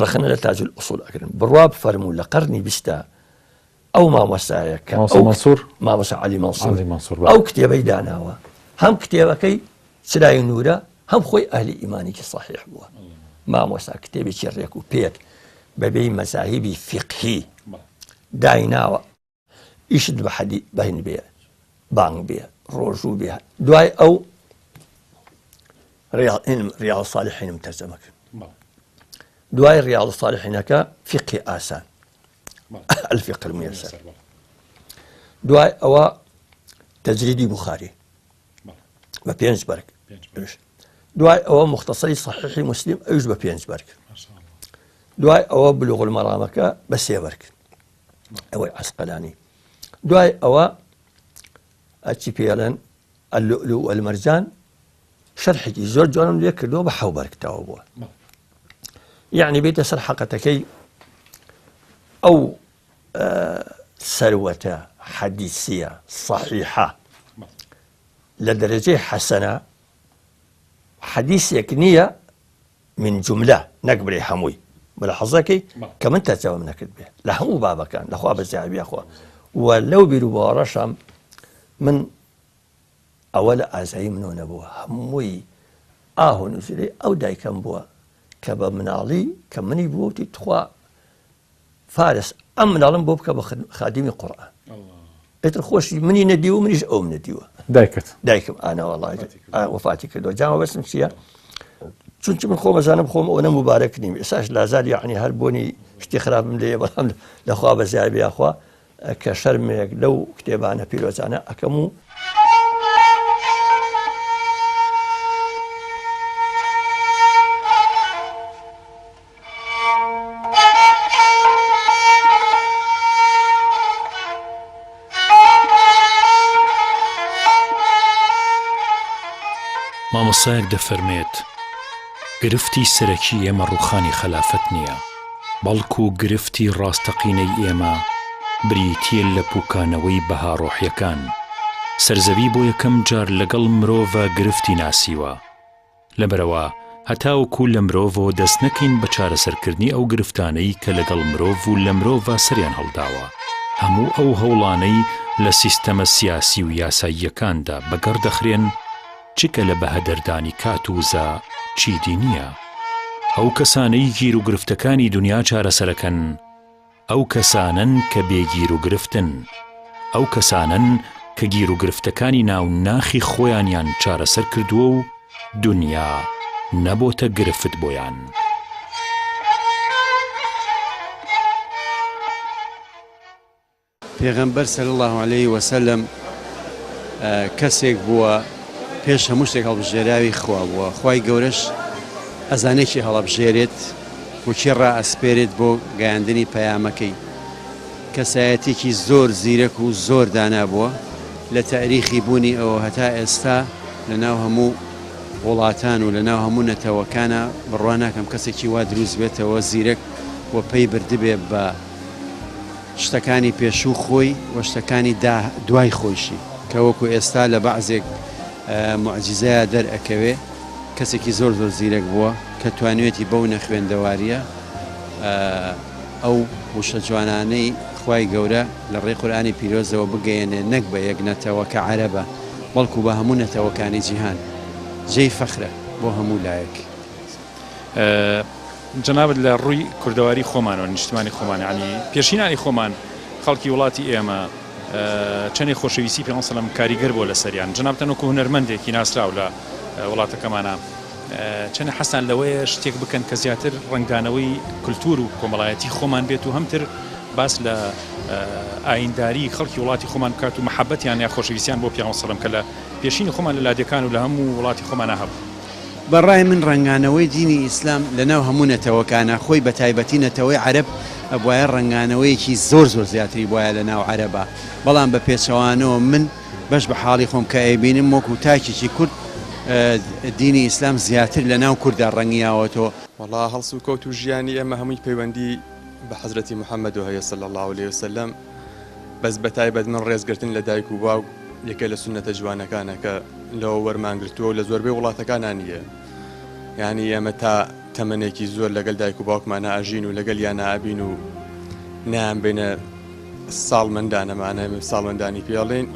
S3: ڕەخنە لە تاج الأصول ئەگرن بڕوا بفەرموو لە قەرنی بیستە ئەو مامۆستایە کە
S2: مامۆستا مەنسوور
S3: مامۆستا عەلی مەنسوور
S2: عەلی مەنسوور
S3: ئەو کتێبەی داناوە هەم کتێبەکەی چرای نوورە هەم خۆی ئەهلی ئیمانێکی سەحیح بووە مامۆستا کتێبێکی ڕێک و پێک بەبێی مەزاهیبی فیقهی دایناوە ئیشت بە حەدی بەهین بێ بانگ بێ ڕۆژوو بێ دوای ئەو ڕیاض الصالحینم تەرجەمە کرد دوای ڕیاض الصالحینەکە فیقهی ئاسان الفقه الميسر دوای ئەوە تەجریدی بخاری بە پێنج بەرگ دوای ئەوە مختصری صحیحی مسلم ئەوش بە پێنج بەرگ دوای ئەوە بلوغ المەرامەکە بە سێ بەرگ ئەوەی عسقەلانی دوای ئەوە ئەچی پێڵێن اللؤلؤ والمرجان شەرحێکی زۆر جوانم لێ کردووە بە حەو بەرگ تەواو بووە یعنی بێتە سەر حەقەتەکەی ئەو سەروەتە حەدیسیە صحیحە لە دەرەجەی حەسەنە حەدیسێک نییە من جملە نەک بڵێ هەمووی ملاحەزەکەی کە من تەرجەمەم نەکرد بێ لە هەموو بابەکان لەخوا بەزیابیە خوا و لەو بیر و باوەڕەشم من ئەوە لە ئازایی منەوە نەبووە هەمووی ئاه و نوزرەی ئەو دایکەم بووە کە بە مناڵی کە منی بووە وتی تخوا فارس ئەم مناڵم بۆ بکە بە خادمی قورئان ئیتر خۆشی منی نەدیوە منیش ئەوم نەدیوە
S2: دایکت
S3: دایکم ئانا وەڵای وەفاتی کردووە جا مەبەستم چییە چونچ من خۆم ئەزانم خۆم ئەوەنە موبارەک نیم ئێساش لازال یعنی هەر بۆنی شتی خراپم لێ بەڵام لەخوا بەزیای بیاخوا کە شەرمێک لەو کتێبانە پیرۆزانە ئەکەم و
S2: مامۆستایەک دەفەرمێت، گرفتی سەرەکی ئێمە ڕووخانی خەلافەت نییە، بەڵکو گرفتی ڕاستەقینەی ئێمە بریتییە لە پووکانەوەی بەها ڕۆحییەکان. سەرزەوی بۆ یەکەم جار لەگەڵ مرۆڤا گرفتی ناسیوە. لەبەرئەوە هەتاوەکو لە مرۆڤەوە دەست نەکەین بە چارەسەرکردنی ئەو گرفتانەی کە لەگەڵ مرۆڤ و لە مرۆڤا سەریان هەڵداوە، هەموو ئەو هەوڵانەی لە سیستەمە سیاسی و یاساییەکاندا بەگەڕ دەخرێن، جگە لە بەهەدەردانی کات و وزە چیدی نییە. ئەو کەسانەی گیروگرفتەکانی دونیا چارەسەرەکەن، ئەو کەسانەن کە بێ گیروگرفتن، ئەو کەسانەن کە گیروگرفتەکانی ناو ناخی خۆیانیان چارەسەر کردووە و دونیا نەبۆتە گرفت بۆیان.
S12: پێغەمبەر صلی اللە علیە وسلم کەسێک بووە پێش هەموو شتێک هەڵبژێراوی خوا بووە، خوای گەورەش ئەزانێ کێ هەڵەبژێرێت و کێ ڕائەسپێرێت بۆ گەیاندنی پەیامەکەی. کەسایەتیەکی زۆر زیرەک و زۆر دانا بووە، لە تاریخی بوونی ئەوە هەتا ئێستا لە ناو هەموو وڵاتان و لە ناو هەموو نەتەوەکانا بڕوا ناکەم کەسێکی وا دروست بێتەوە زیرەک و پەی بردبێ بە شتەکانی پێشوو خۆی و شتەکانی دا دوای خۆیشی کە وەکو ئێستا لە بەعزێک موعجیزەیا دەر ئەکەوێ کەسێکی زۆر زۆر زیرەک بووە کە توانیوێتی بەو نەخوێندەواریە ئەو وشە جوانانەی خوای گەورە لە ڕێی قورئانی پیرۆزەوە بگەیەنێ نەک بە یەک نەتەوە کە عەرەبە بەڵکو بە هەموو نەتەوەکانی جیهان جێی فەخرە بۆ هەموو لایەک.
S1: جەنابت لە ڕووی کوردەواری خۆمانەوە نیشتمانی خۆمان یانی پێشینانی خۆمان خەڵکی وڵاتی ئێمە چەندێک خۆشەویستی پێ سەلام کاریگەر بووە لەسەریان جەنابتان وەکو هونەرمەندێکی ناسراو لە وڵاتەکەمانە چەندە حەزتان لەوەیە شتێک بکەن کە زیاتر ڕەنگدانەوەی کولتوور و کۆمەڵایەتی خۆمان بێت و هەمتر باس لە ئاینداری خەڵکی وڵاتی خۆمان بکات و محەبەتیان یا خۆشەویستیان بۆ پیامبەر سەلام کە لە پێشینی خۆمان لە لادێکان و لە هەموو وڵاتی خۆمانە هەبوو.
S12: بە ڕای من ڕەنگانەوەی دینی ئیسلام لە ناو هەموو نەتەوەکانا خۆی بە تایبەتی نەتەوەی عەرەب ئەبوایە ڕەنگانەوەیەکی زۆر زۆر زیاتری بوایە لە ناو عەرەبا بەڵام بە پێچەوانەوە من بەش بە حاڵی خۆم کە ئەیبینم وەکو تاکێکی کورد دینی ئیسلام زیاتر لە ناو کوردا ڕەنگیاوەتەوە.
S13: وەڵا هەڵسوکەوت و ژیانی ئێمە هەمووی پەیوەندی بە حەزرەتی محمدەوە هەیە صلی اللە علیە وسلم بەس بەتایبەت من ڕێزگرتن لە دایک و باوک یەکێ لە سوننەتە جوانەکانە کە لەوە وەرمان گرتووە و لە زۆربەی وڵاتەکانا نییە یانی ئێمە تا تەمەنێکی زۆر لەگەل دایک و باوکمانە ئەژین و لەگەلیانە ئەبین و نایان بینە ساڵمەندانەمانە ساڵمەندانی پێڵین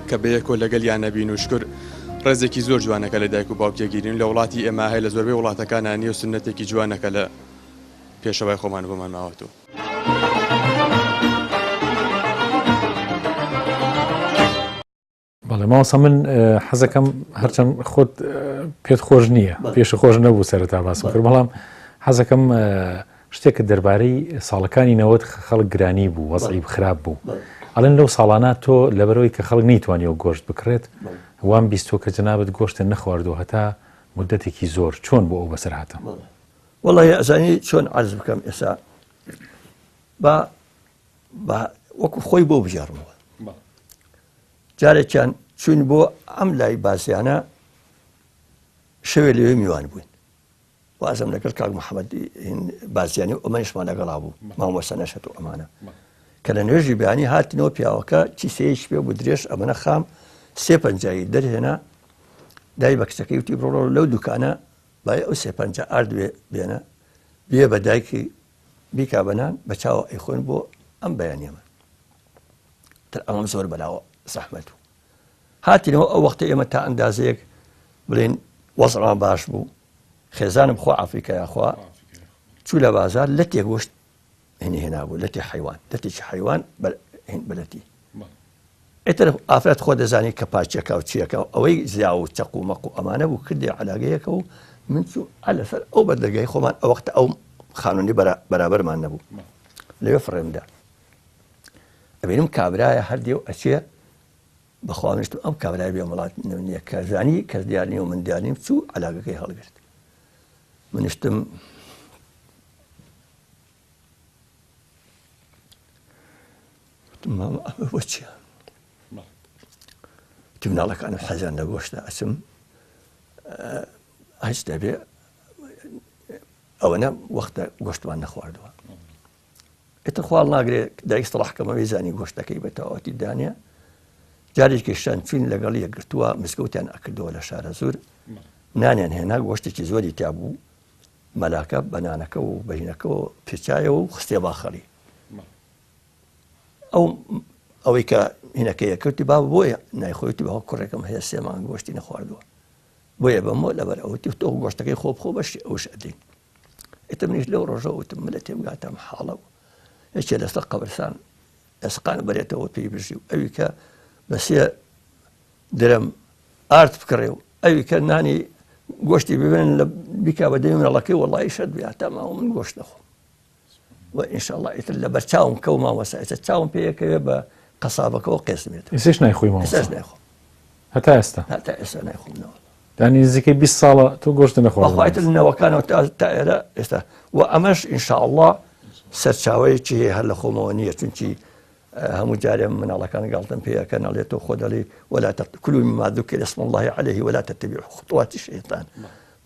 S13: کە بەیەکۆ لەگەلیان نەبین و شکر ڕێزێکی زۆر جوانەکە لە دایک و باوکێگیرین لە وڵاتی ئێمە هەیە لە زۆربەی وڵاتەکانە نیە و سوننەتێکی جوانەکە لە پێشەوای خۆمان بۆمان ماوەتەوە.
S1: بەڵێ مامۆستا من حەزەکەم هەرچەند خۆت پێت خۆش نییە پێش خۆش نەبوو سەرەتا باسم کرد بەڵام حەزەکەم شتێکە دەربارەی ساڵەکانی نەوەت خەڵک گرانی بوو وەزعی خراپ بوو ئەڵێن لەو ساڵانە تۆ لەبەرەوەی کە خەڵک نەیتوانیەوە گۆشت بکڕێت وام بیستوە کە جەنابت گۆشتە نەخواردووە هەتا مدەتێکی زۆر چۆن بۆ ئەو بەسەر هاتە
S3: وەڵی ئەزانی چۆن عەرز بکەم ئێسا با با وەکو خۆی بۆ بگێڕمەوە جارێکیان چوین بۆ ئەم لای بازیانە شەوێ لەوێ میوان بووین وازم لەگەڵ کاک محەممەد بازیانی و ئەمەشمان لەگەڵا بوو مامۆستا نەشەت و ئەمانە کە لە نوێژی بیانی هاتنەوە پیاوەکە کیسەیەکی پێ بوو درێژ ئەمەە خام سێ پەنجایی دەرهێنا دای بە کچەکەی وتی بڕۆ لەو دوکانە بای ئەو سێ پەنجا ئارد بێنە بێ بە دایکی بیکا بە نان بە چاوە ئەیخۆن بۆ ئەم بەیانیەمان تر ئەمەم زۆر بەلاوە زەحمەت بوو هاتینەوە ئەو وەختە ئێمە تا ئەندازەیەک بڵێن وەزعمان باش بوو خێزانم خوا ئەفریکا یاخوا چوو لە بازار لەتێک گۆشت هێنی هێنابوو لەتی حیوان لەتێکی حیوان هین بەلەتی ئیتر ئافرەت خۆ دەزانی کە پاچەکە و چیەکە ئەوەی زیا و چەق و مەق و ئەمانە بوو کردی علاگەیەکە و من چوو لەسەر ئەو بەردەرگای خۆمان ئەو وەختە ئەو خانونی بەرابەرمان نەبوو لەوێ فڕێمدا ئەبینم کابرایە هەردێ و ئەچێ بەخوا منیش ئەم کابرای بێ وڵات نییە کە زانی کەس دیار نییە و من دیار نیم چوو علاگەکەی هەڵگرت منیشتم وتم مامە ئەمە بۆ چییە؟ وتی مناڵەکانم حەزیان لە گۆشتە ئەچم هەچ دەبێ ئەوەنە وەختە گۆشتمان نەخواردووە ئیتر خواڵ ناگرێ دایک سڵاح کەمە ویزانی گۆشتەکەی بە تەواوەتی دانێ جارێکی شان چوین لەگەڵ یەکگرتووە مزگەوتیان ئەکردەوە لە شارە زۆر نانیان هێنا گۆشتێکی زۆری تیا بوو مەلاکە بە نانەکە و بەینەکەەوە پێچایەوە و خستێ باخەڵی ئەو ئەوەی کە هینەکەیە کردی با بۆیە نایخۆیتی بە کوڕێکم هەیە سێ مانگ گۆشتی نەخواردووە بۆیە بەمەوە لەبەر ئەوتی تۆ گۆشتەکەی خۆ بخۆ بەشی ئەوش ئەدەین. ئیتر منیش لەو ڕۆژە وتم ملە تێبگاتە ئەم حاڵە و یەکێ لەسەر قەبرسان ئێسقان بەرێتەوە پێی بژی و ئەوی کە بە سێ درەم ئارد بکڕێ و ئەوی کە نانی گۆشتی ببێن لە بیکا بە دەمی مناڵەکەی وەڵی شەت بێ هەتا ماوە من گۆشت نەخۆم و ئینشاءاللە ئیتر لە بەرچاوم کەو مامۆستا ئێستا چاوم پێیەکەوێ بە قەسابەکەەوە قێسمێت
S1: ئێستاش نایخۆی مامۆستا
S3: ئێستاش نایخۆم
S1: هەتا ئێستا
S3: هەتا ئێستا نایخۆم نەوە
S1: یانی نزیکەی 20 ساڵە تۆ گۆشت نەخۆ
S3: بەخوا ئیتر نەوەکانەوە تا تا ئێرە ئێستا و ئەمەش ئینشاءاللە سەرچاوەیەکی هەیە هەر لە خۆمەوە نییە چونکی هەموو جارێ مناڵەکان گاڵتەم پێ ئەکەن ئەڵێ تۆ خۆ دەڵێی ولا تأكلوا مما ذكر اسم الله عليه ولا تتبعوا خطوات الشيطان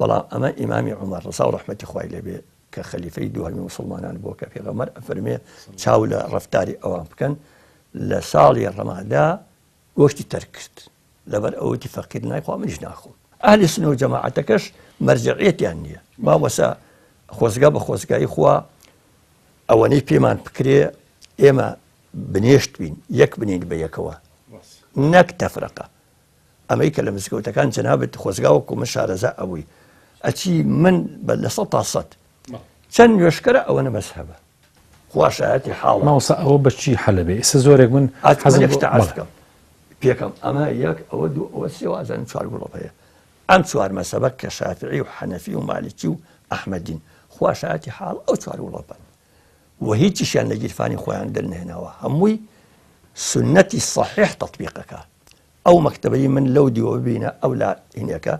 S3: بەڵام ئەمە ئیمامی عومەر ڕەزا و ڕەحمەتی خوای لێ بێ کە خەلیفەی دووهەمی موسڵمانان بووە کە پێغەمبەر ئەفەرمێ چاو لە ڕەفتاری ئەوان بکەن لە ساڵی ڕەمادا گۆشتی تەرک کرد لەبەر ئەوەتی فەقیر نایخوا منیش ناخۆم ئەهلی سنە و جەماعەتەکەش مەرجعیەتیان نییە مامۆسا خۆزگا بە خۆزگایی خوا ئەوەنەی پێمان بکرێ ئێمە بنێشت بین یەک بنین بە یەکەوە نەک تەفرەقە ئەمەی کە لە مزگەوتەکان جەنابت خۆزگا وەکو من شارەزا ئەبووی ئەچی من بە لە سە تا سەد چەند نوێشکەرە ئەوەنە مەزهەبە خوا شایەتی حاڵە.
S1: مامۆستا ئەوە بە چی حەلە بێ ئێستا زۆرێک من
S3: حەزم یەک شتە عەرز بکەم پێکەم ئەمە یەک ئەوە دوو ئەوە سێ وازانم چوار گوڵۆپ هەیە ئەم چوار مەسەبە کە شافعی و حەنەفی و مالکی و ئەحمەدین خوا شایەتی حاڵ ئەو چوار گوڵۆپەن و هیچیشیان لە گیرفانی خۆیان دەرنەهێناوە هەمووی سنەتی صحیح تطبیقەکە ئەو مەکتەبەی من لەو دیوە ببینە ئەو لا هینەکە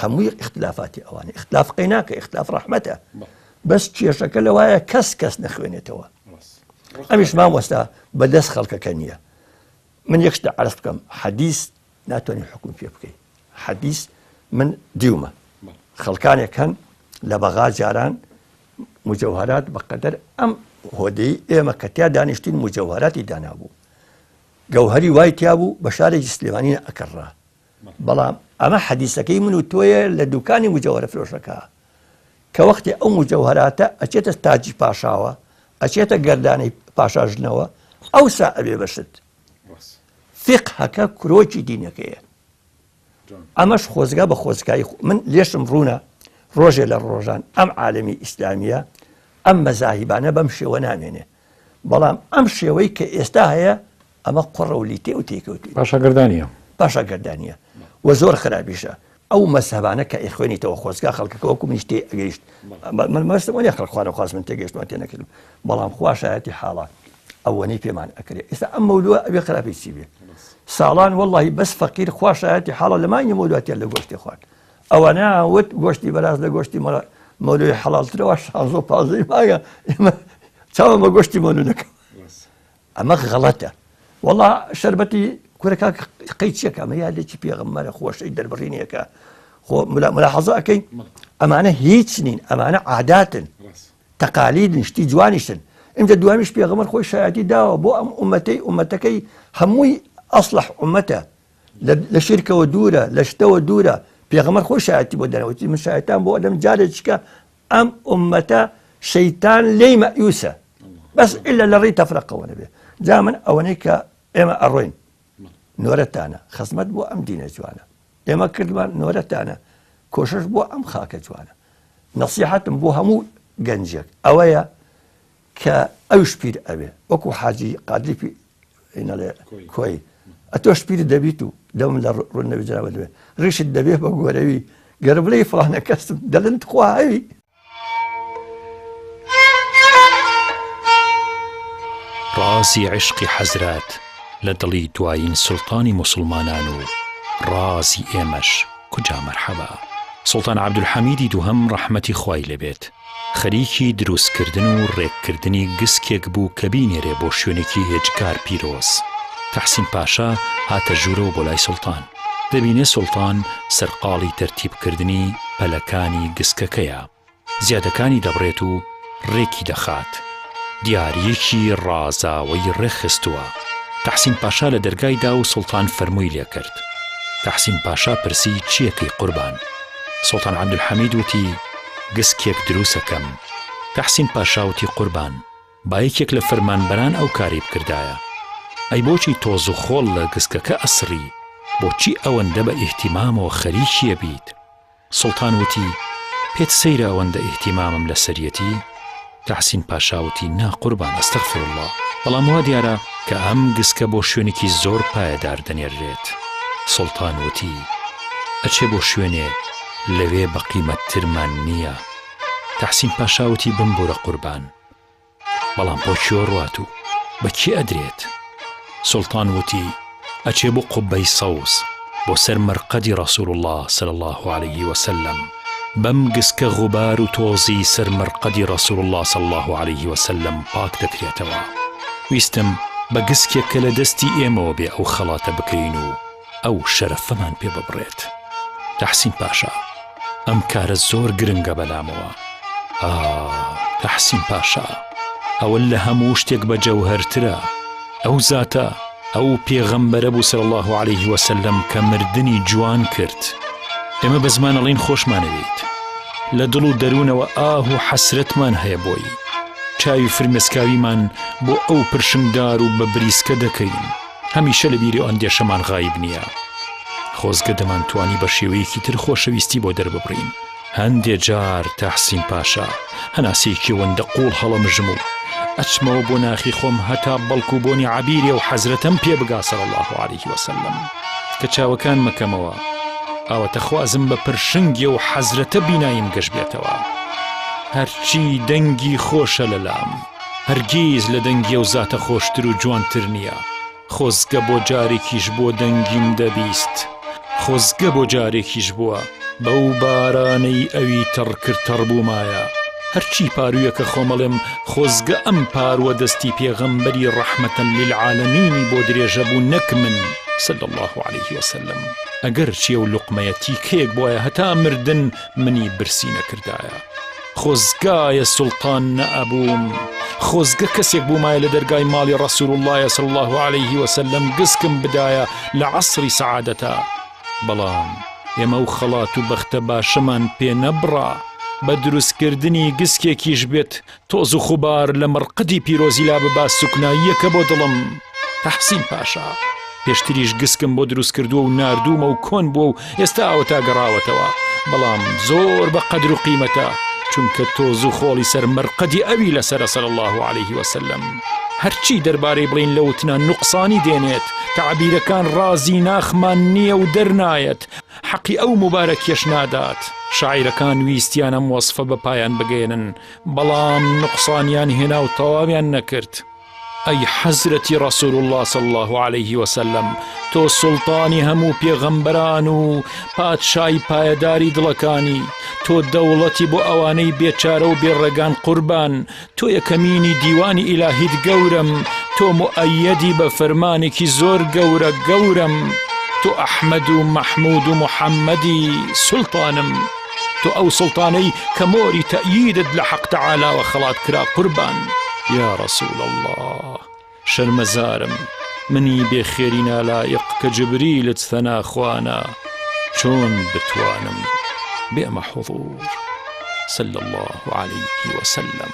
S3: هەمووی ئیختلافاتی ئەوانە ئیختلاف قەی ناکە ئیختلاف ڕەحمەتە بەس کێشەکە لەوایە کەس کەس نەخوێنێتەوە ئەمیش مامۆستا بەدەست خەڵکەکە نییە من یەک شتە عەرز بکەم حەدیث ناتوانانی حکوم پێ بکەی حەدیث من دیومە خەڵکانێک هەن لە بەغا جاران مجەوهرات بەقەدەر ئەم هۆدەی ئێمە کە تیا دانیشتین مجەوهراتی دانابوو گەوهەری وای تیا بوو بە شارێکی سلێمانی نەئەکڕرا بەڵام ئەمە حەدیسەکەی من و تۆیە لە دوکانی مجەوهرە فرۆشەکە کە وەختی ئەو مجەوهراتە ئەچێتە تاجی پاشاوە ئەچێتە گەردانەی پاشاژنەوە ئەوسا ئەبێ بەشت فقهەکە کرۆکی دینەکەیە ئەمەش خۆزگا بە خۆزگای من لێشم ڕوونە ڕۆژێ لە ڕۆژان ئەم عالەمی ئیسلامیە ئەم مەزاهیبانە بەم شێوە نامێنێ بەڵام ئەم شێوەی کە ئێستا هەیە ئەمە قوڕە و لیتێ و تێکەوتووی.
S1: پاشاگەردانییە.
S3: پاشاگەردانییە و زۆر خراپیشە. ئەو مەزهەبانە کە ئەیخوێنیتەوە خۆزگا خەڵکەکە وەکو منیش تێ ئەگەیشت. من مەبەستم ئەوە نییە خەڵک خوا نەخواست من تێگەیشتم تێ نەکردم بەڵام خوا شایەتی حاڵە ئەوەنەی پێمان ئەکرێ ئێستا ئەم مەولوە ئەبێ خراپی چی بێ ساڵان وەڵی بەس فەقیر خوا شایەتی حاڵە لە مانگی مەولوە تێر لە گۆشتی خوارد ئەوانە وت گۆشتی بەراز لە گۆشتی مەولوی حەڵاڵترەوە شانزە و پازدەی مانگە ئێمە چاوە بە گۆشتی مەولو دەکەم ئەمە غەڵەتە وەڵا شەربەتی کورە کاک قەی چیەکە ئەمە یادێکی پێغەمبەرە خۆشەی دەربڕینێکە خۆ ملاحەزە ئەەکەی ئەمانە هیچ نین ئەمانە عاداتن تەقالیدن شتی جوانیشن ئینجا دوامیش پێغەمبەر خۆی شایەتی داوە بۆ ئەم ئومەتەی ئومەتەکەی هەمووی ئەسڵح ئومەتە لە شیرکەوە دوورە لە شتەوە دوورە پێغەمبەر خۆی شایەتی بۆ دەنەوەتی من شایەتان بۆ ئەدەم جارێکیکە ئەم ئومەتە شەیتان لێی مەئیوسە بەس ئیلا لە ڕێی تەفرەقەوە نەبێ جا من ئەوەنەی کە ئێمە ئەڕۆین نۆرەتانە خزمەت بۆ ئەم دینە جوانە ئێمە کردمان نۆرەتانە کۆشش بۆ ئەم خاکە جوانە نەسیحەتم بۆ هەموو گەنجێک ئەوەیە کە ئەوش پیر ئەوێ وەکو حاجی قادری نەڵێ کۆی ئەتۆش پیر دەبیت و دەم لە ڕوون نەبی جنابە دەبێت ڕیشت دەبێ بە گۆرەوی گەر بڵێ فڵانە کەسم دەڵێن تخوا هەوی
S2: ڕازی عیشقی حەزرەت لە دڵی دوایین سوڵتانی موسڵمانان و ڕازی ئێمەش کوجا مەرحەبا سوڵتان عەبدولحەمیدی دووهەم ڕەحمەتی خوای لێ بێت خەریکی دروستکردن و ڕێککردنی گسکێک بوو کە بینێرێ بۆ شوێنێکی ئێجگار پیرۆز. تەحسین پاشا هاتە ژوورەوە بۆ لای سوڵتان. دەبینێ سوڵتان سەرقاڵی تەرتیبکردنی پەلەکانی گسکەکەیە. زیادەکانی دەبڕێت و ڕێکی دەخات. دیارییەکی ڕازاوەی ڕێکخستووە. تەحسین پاشا لە دەرگای دا و سوڵتان فەرمووی لێ کرد. تەحسین پاشا پرسی چییەکەی قوربان؟ سوڵتان عەبدولحەمید وتی، گسکێک دروسەکەم. تەحسین پاشا وتی، قوربان، با یەکێک لە فەرمانبەران ئەو کارەی بکردایە. ئەی بۆچی تۆز و خۆڵ لە گسکەکە ئەسڕی؟ بۆچی ئەوەندە بە ئیهتیمامەوە خەریکی ئەبیت؟ سوڵتان وتی. پێت سەیرە ئەوەندە ئیهتیمامم لەسەریەتی؟ تەحسین پاشا وتی، نا قوربان استغفر اللە، بەڵام وا دیارە کە ئەم گسکە بۆ شوێنێکی زۆر پایەدار دەنێررێت. سوڵتان وتی، ئەچێ بۆ شوێنێ لەوێ بە قیمەتترمان نییە. تەحسین پاشا وتی، بمبورە قوربان، بەڵام بۆ کوێ ڕوات و بە کێ ئەدرێت؟ سوڵتان وتی، ئەچێ بۆ قوبەی سەوز، بۆ سەر مەرقەدی ڕەسوڵ اللە صلی اللە علیه وسلم، بەم گسکە غوبار و تۆزی سەر مەرقەدی ڕەسوڵ اللە صلی اللە علیه وسلم پاک دەکرێتەوە. ویستم بە گسکێک کە لە دەستی ئێمەوە بێ ئەو خەڵاتە بکرێین و ئەو شەرەفەمان پێ ببڕێت. تەحسین پاشا، ئەم کارە زۆر گرنگە بەلامەوە. ئا، تەحسین پاشا، ئەوە لە هەموو شتێک بە جەوهەرترە. ئەو زاتە، ئەو پێغەمبەرە بوو صلی اللە علیه وسلم کە مردنی جوان کرد. ئێمە بە زمان ئەڵێین خۆشمانەوێیت. لە دڵ و دەروونەوە ئاه و حەسرەتمان هەیە بۆی. چاوی فرمێسکاویمان بۆ ئەو پرشنگدار و بە بریسکە دەکەین. هەمیشە لە بیری ئەندێشەمان غایب نییە. خۆزگە دەمانتوانی بە شێوەیەکی تر خۆشەویستی بۆ دەرببڕین. هەندێ جار تەحسین پاشا هەناسەیەکی ئەوەندە قووڵ هەڵەمژم و ئەچمەوە بۆ ناخی خۆم هەتا بەڵکو بۆنی عەبیری ئەو حەزرەتەم پێ بگا صلی اللە علیه وسلم. کە چاوەکانم ئەکەمەوە ئاواتەخوازم بە پرشنگی ئەو حەزرەتە بیناییم گەش بێتەوە. هەرچی دەنگی خۆشە لەلام. هەرگیز لە دەنگی ئەو زاتە خۆشتر و جوانتر نییە. خۆزگە بۆ جارێکیش بووە دەنگیم دەبیست. خۆزگە بۆ جارێکیش بووە بەو بارانەی ئەوی تەڕ کرد تەڕ بوومایە. هەرچی پاروویەکە خۆم ئەڵێم خۆزگە ئەم پارووە دەستی پێغەمبەری ڕەحمەتەن للعالمینی بۆ درێژە بوو نەک من صلی اللە علیه وسلم. ئەگەرچی ئەو لوقمەیە تیکەیەک بوایە هەتا مردن منی برسی نەکردایە. خۆزگایە سوڵتان نەئەبووم خۆزگە کەسێک بوومایە لە دەرگای ماڵی ڕەسول اللە صلی اللە علیه وسلم گسکم بدایە لە عەسری سەعادەتا بەڵام ئێمە و خەڵات و بەختە باشەمان پێ نەبڕا بە دروستکردنی گسکێکیش بێت تۆز و خوبار لە مەڕقەدی پیرۆزی لا ببا سوکناییەکە بۆ دڵم تەحسین پاشا پێشتریش گسکم بۆ دروست کردووە و ناردوومە و کۆن بووە و ئێستا ئەوەتا گەڕاوەتەوە بەڵام زۆر بە قەدر و قیمەتە چونکە تۆز و خۆڵی سەر مەرقەدی ئەوی لەسەرە صلی الله علیه وسلم هەرچی دەربارەی بڵین لە وتنا نوقسانی دێنێت تەعبیرەکان ڕازی ناخمان نییە و دەرنایەت حەقی ئەو موبارەکیەش نادات. شاعیرەکان ویستیان ئەم وەسفە بە پایان بگەیەنن، بەڵام نوقسانیان هێنا و تەواویان نەکرد. ئەی حەزرەتی ڕەسول اللە صلی اللە علیه وسلم، تۆ سوڵتانی هەموو پێغەمبەران و پادشای پایەداری دڵەکانی، تۆ دەوڵەتی بۆ ئەوانەی بێچارە و بێ ڕێگان قوربان، تۆ یەکەمینی دیوانی ئیلاهیت گەورەم تۆ موئەیەدی بە فەرمانێکی زۆر گەورە گەورەم تۆ ئەحمەد و مەحمود و محەممەدی سوڵتانم تۆ ئەو سوڵتانەی کە مۆری تەئیدت لە حەق تەعالاوە خەڵات کرا قوربان یا رسول اللە شەرمەزارم منی بێ خێری نالایق کە جبریلت ثەنا خوانە چۆن بتوانم بێمە حضور صلی الله علیه وسلم.